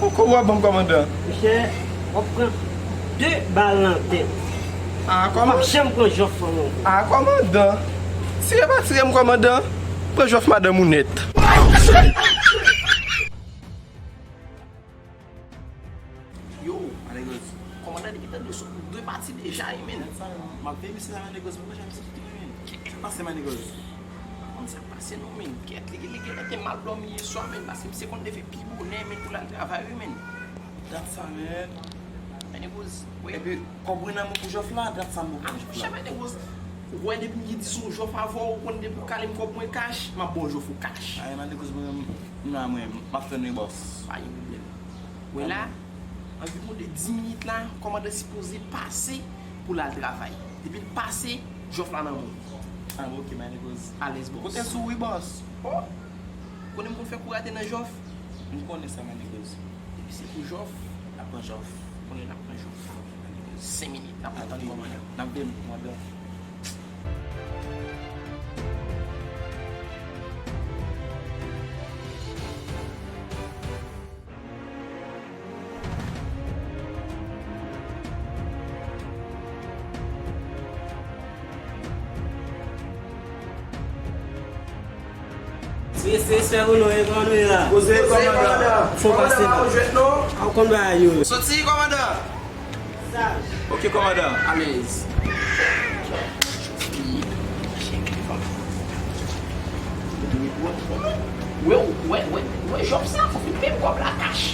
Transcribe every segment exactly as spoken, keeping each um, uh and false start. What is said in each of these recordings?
Kòman w ap ban m, kòmandan? Monchè, w ap pran de bal nan tèt. Ah, kòman? W ap janm pran jòf fanm ankò. Ah, kòmandan. Si yo pa tire m, kòmandan, pran jòf madanm ou nèt. Yo, Manegoz, kòmandan depi tande sou de pati deja, wi, men. M ap veye misye la, Manegoz, mwen pa janm soti, men. Kèt, kèt, pase, Manegoz. Kòman sa pase non, men? Kèt, li, li genlè te mal dòmi yè swa, men, paske misye konn leve pi bonè, men, pou l al travay, wi, men. Dat sa, men. Manegoz, wi. Epi, kòb mwen nan men pou jòf la, dat sa m pou pran jòf la. Monchè, Manegoz, ou wè depi m gen dizon jòf avè w, ou konn depi w kale m kòb mwen kach, m ap ba w jòf ou kach. Ay, Manegoz, mwen menm, m la, mwen, m ap tann wi, bòs. Pa gen pwoblèm. Wè la, anviwon de dis minit la, kòmandan sipoze pase pou l al travay. Depi l pase, jòf la nan men w. Ah, ok, Manegoz. Alèz, bòs. Konte sou ou wi, bòs. Oh! Konnen m konn fè kou rate nan jòf? M konnen sa, Manegoz. Depi se pou jòf, n ap pran jòf. Konnen n ap pran jòf. Manegoz. Senk minit, n ap tann kòmandan. N ap veye, kòmandan. Respè, respè pou nou, e kòman nou ye la? Koze, kòmandan. Fò pase la. Ou konn bagay yo. Soti, kòmandan. Ok, kòmandan, alèz. Wè, wè, wè, wè, jòf sa, fò fin peye m kòb la kach.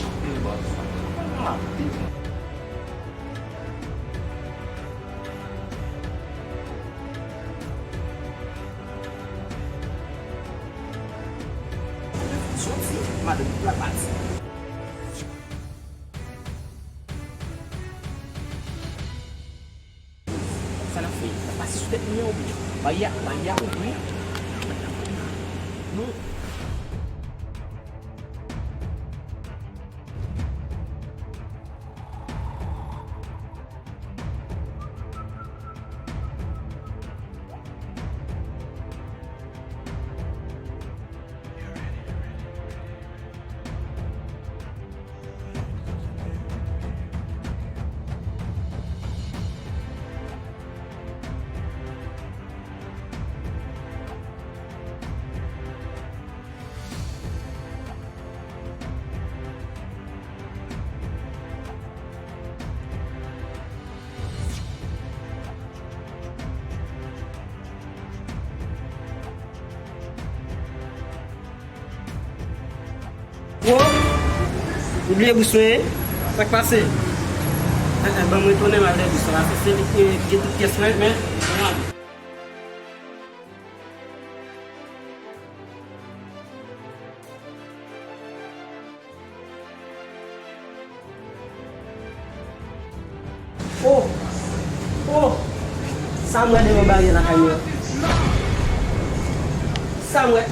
Soti, madanm la pati. Sa n ap fè? N ap pase sou tèt li an oubyen? Bari a, bari a ouvri. Non. Wo, ou bliye bous mwen? Sa k pase? Eh, eh, ban mwen tounen m al dèyè bous la. Se, se li ki gen tout pyès mwen, men. Oh! Oh! Sa m wè devan baryè lakay mwen an? Sa m wè?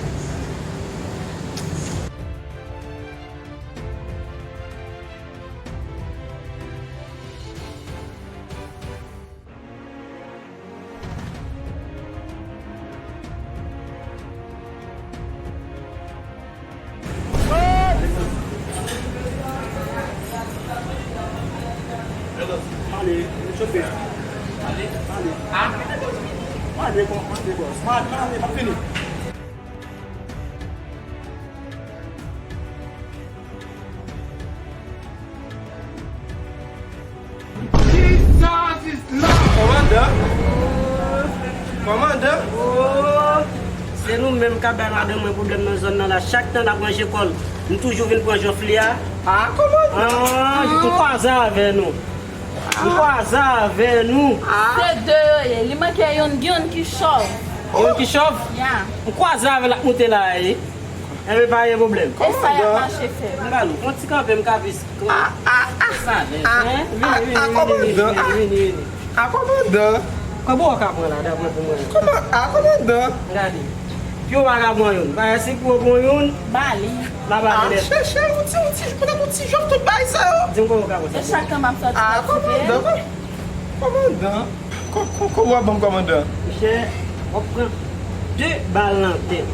Pale, chofe. Pale, pale. Pale, pale, bòs. Pale, pale, m ap fini. Jesus is Lord! Kòmandan! Kòmandan! Oh! Se nou menm k ap bay madanm mwen pwoblèm nan zòn nan la. Chak tan l ap ranje kò l, m toujou vin pran jòf li a. Ah, kòmandan! Ah, m kwaze avè nou. M kwaze avè nou. Se de yo ye. Li manke youn, youn ki chòv. Youn ki chòv? Ya. M kwaze avè l ap moute la a ye. Enben, pa gen pwoblèm. E sa y ap mache fè? M ba nou. Yon ti kanpe, m ka plis. Ah, ah, ah. Sa lè. Ah, vini, vini, vini, vini, vini, vini. Ah, kòmandan. Kòman w ka pran la, daprè pou mwen? Kòman? Ah, kòmandan. Gade. Pye w pa ka pran youn. Parèse pou w pran youn. Ba li. M a ba li nèt. Ah, chèche yon ti, yon ti, petèt yon ti jòf tout bagay sa yo. Di m kòman w ka pran sa. E chak tan m ap sòti. Ah, kòmandan. Kòmandan. Kò-, kò-, kòman w ap ban m, kòmandan? Monchè, w ap pran de bal nan tèt.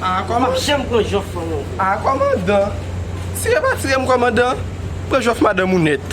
Ah, kòman? W ap janm pran jòf fanm ankò. Ah, kòmandan. Tire pa tire m kòmandan, pran jwèf madanm ou nèt.